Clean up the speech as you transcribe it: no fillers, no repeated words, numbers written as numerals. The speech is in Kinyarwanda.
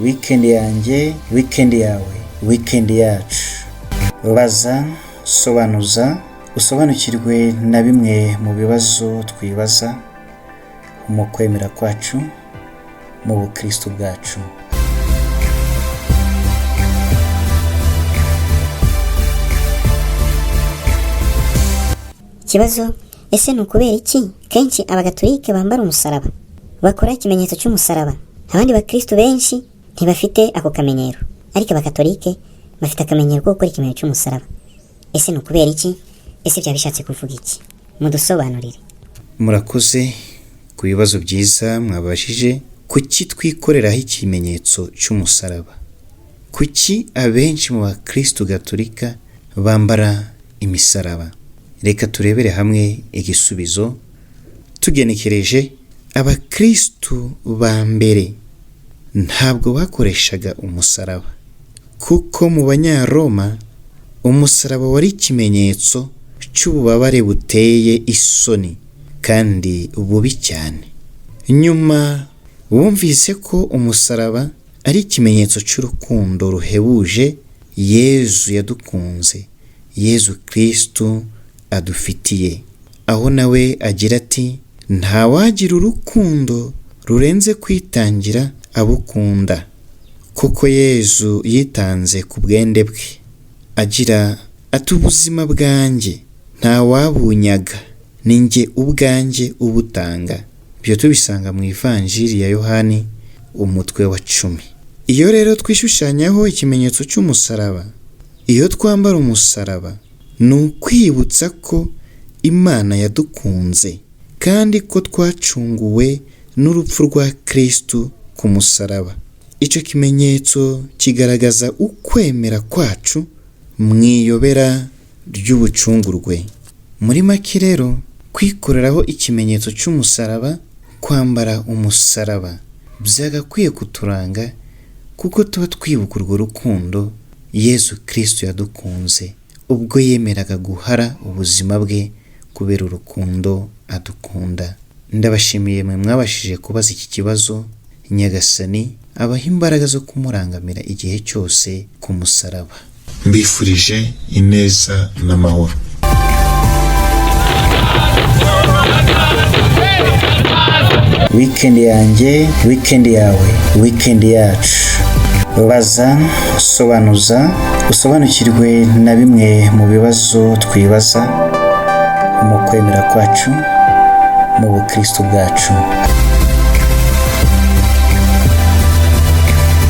Weekend yanjye, weekend yawe, weekend yacu. Baza, sobanuza, usobanukirwe na bimwe mu bibazo twibaza mu kwemera kwacu, mu bukristo bwacu. Ikibazo: ese ni ukubera iki kenshi Abagatolike bambara umusaraba, bakora ikimenyetso cy'umusaraba? Abandi bakristo benshi ntibafite ako kamenyero, ariko Abagatolike bafite akamenyero ko gukora ikimenyetso cy'umusaraba. Ese ni ukubera iki? Ese byaba bishatse kuvuga iki? Mudusobanurire. Murakoze ku bibazo byiza mwabajije. Kuki twikoreraho ikimenyetso cy'umusaraba? Kuki abenshi mu bakristo gatolika bambara imisaraba? Reka turebere hamwe igisubizo. Tugenekereje, abakristu ba mbere ntabwo bakoreshaga umusaraba, kuko mu Banyaroma umusaraba wari ikimenyetso cy'ububabare buteye isoni kandi bubi cyane. Nyuma bumvise ko umusaraba ari ikimenyetso cy'urukundo ruhebuje Yezu yadukunze, Yezu Kristu adufitiye, aho nawe agira ati: "Ntawagira urukundo rurenze kwitangira abukunda," kuko Yezu yitanze ku bwende bwe, agira ati: "Ubuzima bwanjye ntawabunyaga, ni njye ubwanjye ubutanga." Ibyo tubisanga mu Ivanjiri ya Yohani, umutwe wa 10. Iyo rero twishushanyaho ikimenyetso cy'umusaraba, iyo twambara umusaraba, ni ukwibutsa ko Imana yadukunze kandi ko twacunguwe n'urupfu rwa Kristu ku musaraba. Icyo kimenyetso kigaragaza ukwemera kwacu mu iyobera ry'ubucungurwe. Muri make rero, kwikoreraho ikimenyetso cy'umusaraba, kwambara umusaraba, byagakwiye kuturanga, kuko tuba twibuka urwo rukundo Yezu Kristu yadukunze ubwo yemeraga guhara ubuzima bwe kubera urukundo adukunda. Ndabashimiye mwe mwabashije kubaza iki kibazo. Nyagasani abaha imbaraga zo kumurangamira igihe cyose ku musaraba. Mbifurije ineza n'amahoro. Weekend yanjye, weekend yawe, weekend yacu. Baza, sobanuza, usobanukirwe na bimwe mu bibazo twibaza mu kwemera kwacu, mu bukristo bwacu.